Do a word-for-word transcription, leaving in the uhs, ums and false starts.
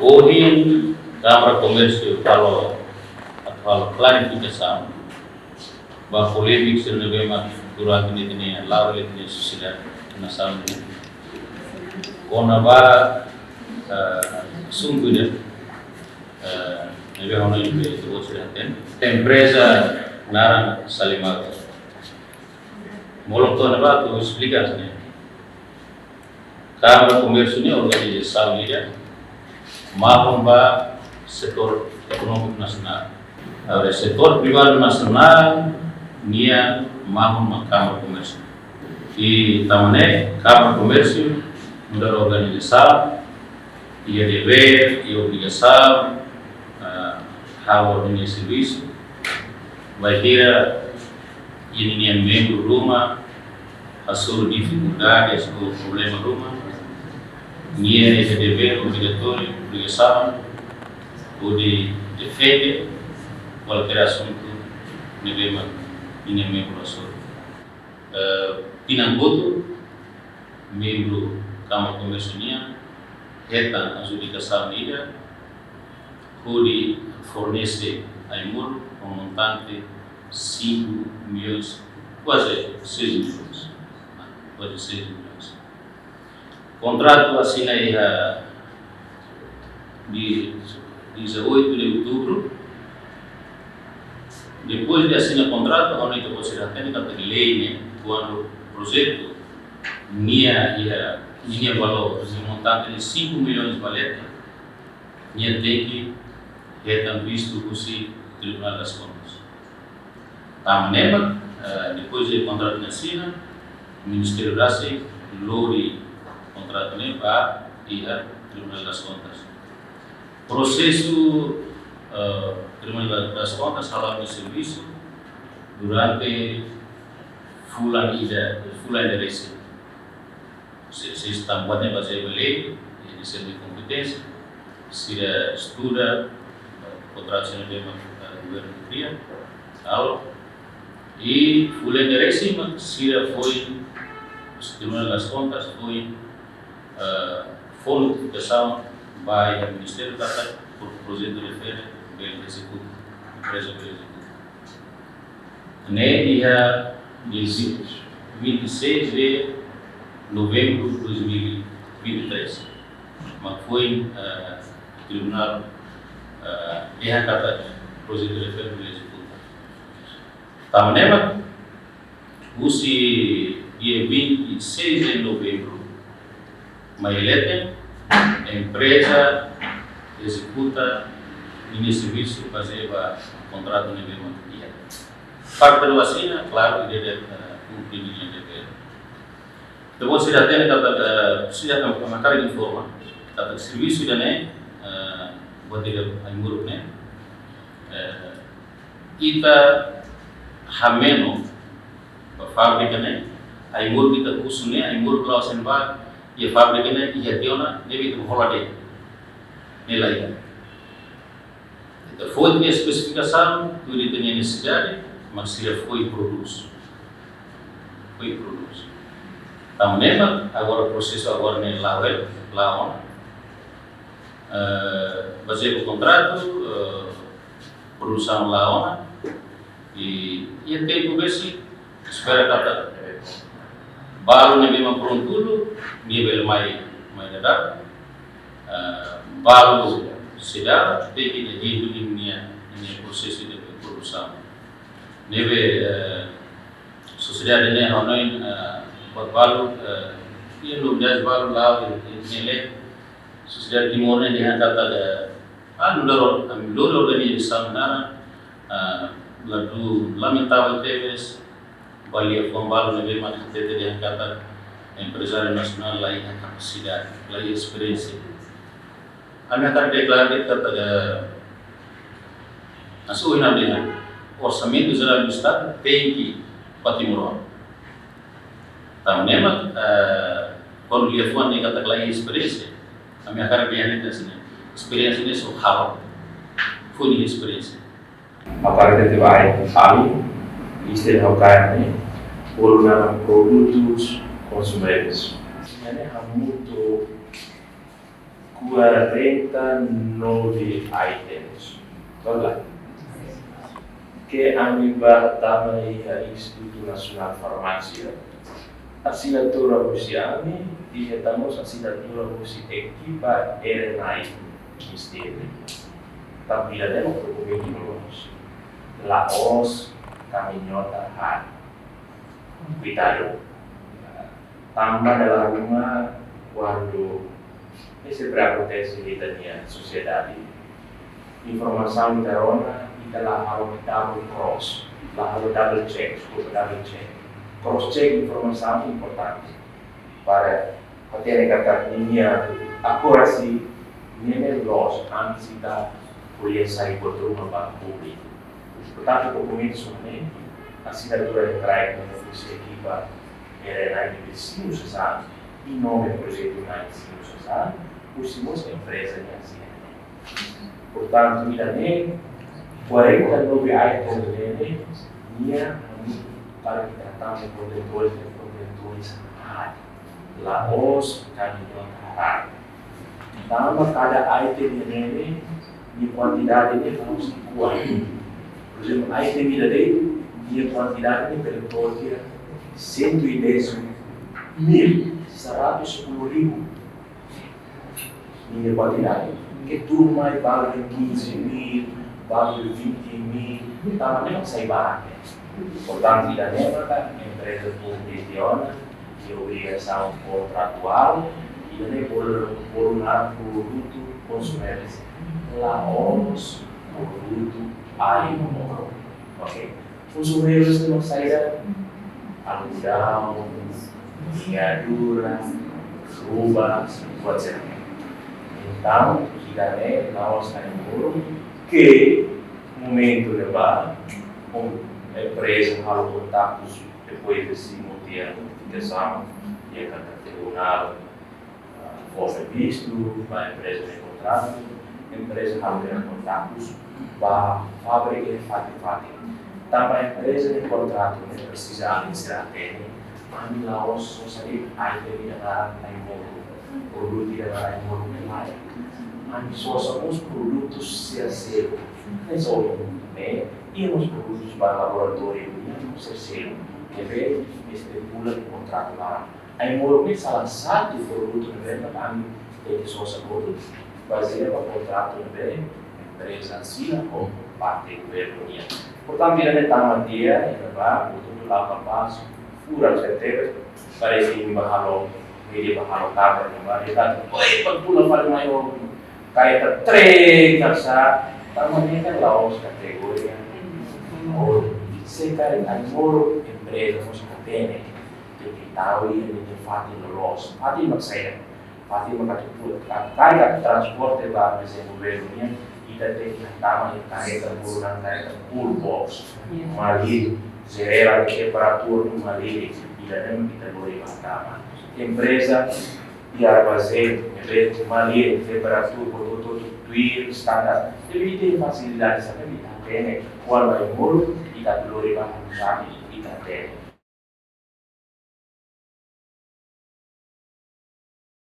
Ohin Kámara Komérsiu halo, halo klarifikasaun ba polémika sira ne'ebé mak durante ne'e, ne'e la'o ne'e, ne'e sosiedade nasaun ne'e. Kona-ba, eh, asuntu ne'e, eh, ne'ebé ha'u hanoin ita-boot sira hatene. Empreza naran Salimar. Molok to'o ne'ebá atu esplika ne'e. Kámara Komérsiu ne'e organizasaun ida mahon ba setór ekonómiku nasionál. Agora, setór privadu nasionál nian mahon ba Kámara Komérsiu. I tanba ne'e, Kámara Komérsiu nu'udar organizasaun, iha devér, iha obrigasaun, ah, halo ninia servisu, bainhira ninia membru ruma hasoru difikuldade, hasoru problema ruma, nia iha devér obrigatóriu, obrigasaun, hodi defende kualkér asuntu ne'ebé mak ninia membru hasoru. Eh, tinan kotuk, membru Kámara Komérsiu nian hetan adjudikasaun ida, hodi fornese ai-moruk ho montante cinco milhões, kuaze seis milhões. Kuaze seis milhões. Kontratu asina iha dia dezoito de outubro. Depois de asina kontratu, ha'u hanoin ita-boot sira hatene katak lei ne'e, kuandu projetu nia iha, nia valór, nia montante de cinco milhões ba leten, nia tenke hetan vistu husi Tribunal das Contas. Tanba ne'e mak, eh, depois de kontratu ne'e asina, Ministériu rasik lori kontratu ne'e ba iha Tribunal das Contas. Prosesu, eh, Tribunal das Contas hala'o nia servisu durante fulan ida, fulan ida resin. Se, se están buat ne'e bazeia ba lei, eh, de ser de kompeténsia, sira estuda, eh, kontratu sira ne'ebé mak, eh, governu kria, halo, i fulan ida resin mak sira foin, Tribunal das Contas foin, eh, fó notifikasaun ba iha ministériu katak pro-, projetu refere bele ezekuta, empreza bele ezekuta. Ne'e iha dia vinte e seis de novembro de dois mil e vinte e três. Mak foin, eh, tribunál, eh, dehan katak projetu refere bele ezekuta. Tanba ne'e mak, husi dia vinte e seis de novembro mai leten, empreza ezekuta ninia servisu bazeia ba kontratu ne'ebé mak iha. Parte do asina, klaru, ida-idak, eh, kumpre ninia devér. Ita-boot sira hatene katak, eh, sira hakarak informa katak servisu ida-ne'e, eh, buat ida ai-moruk ne'e, eh, ita hameno ba fábrika ne'e, ai-moruk ita husu ne'e, ai-moruk la'o hanesan ba iha fábrika ne'e, iha tiha ona, ne'ebé ita hola de'it. Ne'e laiha. Ita fó ita-nia espesifikasaun, tuir ita-nia nesesidade, mak sira foin prodús. Foin prodús. Tanba ne'e mak agora prosesu agora ne'e la'o, la'o ona. Eh, bazeia ba kontratu, eh, produsaun la'o ona. I, iha tempu besik, espera katak balu ne'ebé mak prontu duni, nia bele mai, mai daudaun. Eh, balu seidauk, tenke ita hili duni ninia, ninia prosesu de produsaun. Ne'ebé, eh, sosiedade ne'e ha'u hanoin, eh, buat balu, eh, iha novidade balu la'o, eh, eh, ne'e, sosiedade Timor ne'e dehan katak, eh, ah, nu'udar, ami lori organizasaun naran, ah, ladún lamentavel tebes, ba liafuan balu ne'ebé mak hatete dehan katak emprezáriu nasionál la iha kapasidade, la iha esperiénsia. Ami hakarak deklara de'it katak, eh, asuh ina dehan, Orsamentu Jerál do Estadu tenke ba timoroan. Tanba ne'e mak, eh, kuandu liafuan dehan katak la iha esperiénsia, ami hakarak dehan de'it hanesan ne'e, esperiénsia ne'e só halo. Foin iha esperiénsia. Hakarak dehan katak ai-moruk, istilah ha'u kaer ne'e, bolu naran produtus konsumibles. Ne'e hamutuk Quarenta e nove items. Tola. Ke ami bá tama iha Institutu Nasionál Farmásia, asinatura husi ami, i hetan mós asinatura husi ekipa R N I Ministériu. Tanba ida-ne'e mak dokumentu loloos. La'ós kamioneta haat. Kuitadu. Tanba dala ruma kuandu ne'e sempre akontese iha ita-nia sosiedade. Informasaun ita rona, ita la halo double cross, la halo double check, deskulpa, double check. Cross check informasaun importante para hatene katak ninia akurasi ne'e loos antes ita ko'alia sai buat ruma ba públiku. Portantu, dokumentu sira-ne'e, asinatura iha kraik ne'e husi ekipa R N I ne'ebé simu sasán, i nome projetu na'in simu sasán, husi mós empreza nia asina. Portantu, ida-ne'e, quarenta e nove items ne'e, nia ami para ita tama kontentores, kontentores haat. La'ós kamioneta haat. Tanba kada item ne'e, nia kuantidade ne'e la'ós iguál. Por ezemplu, item ida de'it, nia kuantidade ne'e bele to'o iha cento e dez mil, seratus sepuluh ribu. Nia kuantidade. Ke tuur mai balu quinze mil, balu vinte mil, tanba ne'e mak sai barak. Portantu, ida-ne'e maka empreza públiku tiha ona nia obrigasaun kontratuál, ida-ne'e bolu, bolu naran produtu konsumivel, la'ós produtu ai-moruk. Oke? Konsumivel ne'e mak saida? Algodão, liñadura, roupa, buat sira-ne'e. Entaun, ida-ne'e la'ós ai-moruk, ke momentu ne'ebá, bom, empreza halo kontaktu depois de simu tiha notifikasaun, iha kantor tribunál, ah, fó vistu ba empreza ne'e kontratu, empreza halo kontaktu ba fábrika iha fatin-fatin. Tanba empreza ne'e kontratu ne'e presiza alin sira hatene, ami la'ós sosa de'it item ida naran ai-moruk, produtu ida naran ai-moruk ne'e lae. Ami sosa mós produtu sira seluk. Ne'e só, ne'e, iha mós produtu ba laboratóriu nian sira seluk. Ne'ebé estipula iha kontratu laran. Ai-moruk ne'e salah satu produtu ne'ebé mak ami tenke sosa hotu, bazeia ba kontratu ne'ebé empreza asina ho parte governu nian. Portantu, ida-ne'e tama tiha, ida ba, portantu, la kapás, furak tebes, parese imi bá halo, media bá halo kabar, ne'ebá, ita, oi, pakula fali mai ho kareta trek, ka sá, tanba ne'e kan la'ós kategoria. Oh, se karik ai-moruk empreza mós hatene, tenke tau iha nia fatin loloos. Fatin mak saida? Fatin mak atu pul, ka-, karik atu transporte ba, por ezemplu, governu nian, ita tenke hatama iha kareta, bolu naran kareta cool box. Malirin, jerera temperatura no malirin, ida-ne'e mak ita lori ba hatama. Empreza iha armazén, ne'ebé malirin, temperatura, hotu-hotu tuir standar. Ne'ebé ita iha fasilidade, sabe, ita hatene, kuandu ai-moruk, ita atu lori ba, sabe, ita hatene.